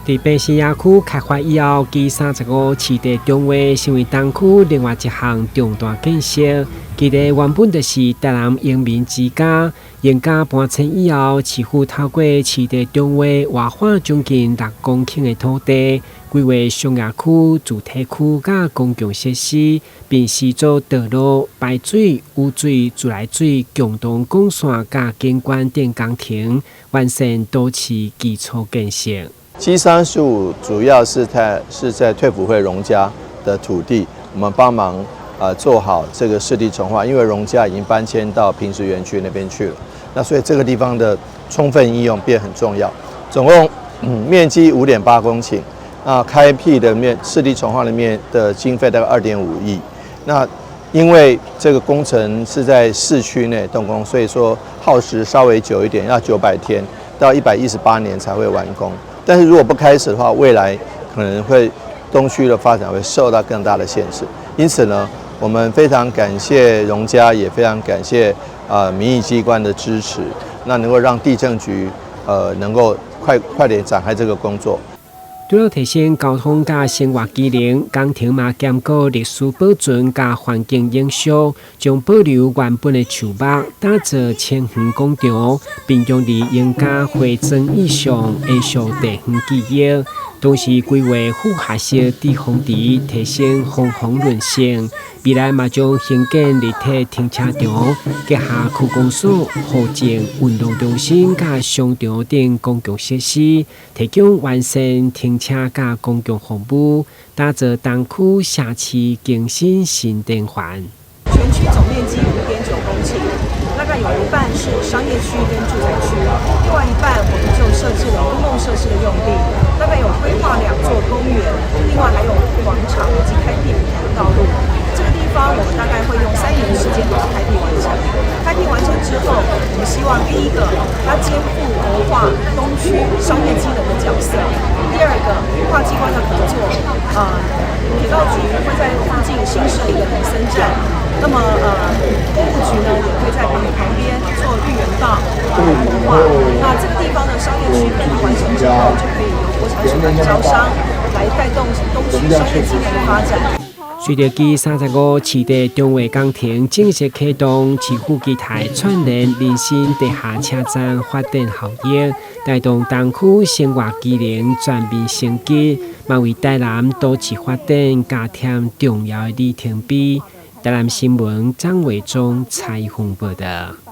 佇平溪野區開發以後，基三十五市地重劃成為東區另外一項重大建設。基地原本就是台南榮民之家，榮家搬遷以後，市府透過市地重劃劃劃將近6公頃的土地，規劃商業區、住宅區佮公共設施，並施作道路、排水、雨水、自來水、共同管線佮景觀等工程，完善都市基礎建設。基三十五主要是在退輔會榮家的土地，我們幫忙做好這個市地重劃，因為榮家已經搬遷到坪石園區那邊去了，那所以這個地方的充分應用變很重要。總共面積5.8公頃，那開闢的面市地重劃的面的經費大概2.5億。那因為這個工程是在市區內動工，所以說耗時稍微久一點，要900天到118年才會完工。但是如果不開始的話，未來可能會東區的發展會受到更大的限制。因此呢，我們非常感謝榮家，也非常感謝民意機關的支持，那能夠讓地政局能夠快快點展開這個工作。除了提升交通佮生活機能，工程嘛兼顧歷史保存佮環境永續，將保留原本的樹木，打造千園廣場，並將佇榮家花莊以上延續地方記憶。同時規劃複合式滯洪池，提升防洪韌性。未來嘛將興建立體停車場，結合區公所、戶政、運動中心佮商場等公共設施，提供完善停車佮公共服務，打造東區社區更新新典範。全區總面積5.9公頃，大概有一半是商業區跟住宅區，另外一半我們就設置了公共設施的用地，大概有規劃2座公園，另外還有廣場以及開闢5條道路。這個地方我們大概會用3年的時間把它開闢完成。開闢完成之後，我們希望第一個，它肩負活化東區商業機能的角色；第二個，跨機關的合作，鐵道局會在附近新設一個林森站。那麼工務局呢也會在旁邊做綠園道來活化。那這個地方的商業區開闢完成之後，就可以由國產署來招商，來帶動東區商業機能的發展。隨著基三十五市地重劃工程正式啟動，市府期待串聯林森地下車站發展效益，帶動東區生活機能全面升級，嘛為台南都市發展加添重要的里程碑。台南新聞張偉忠採訪報道。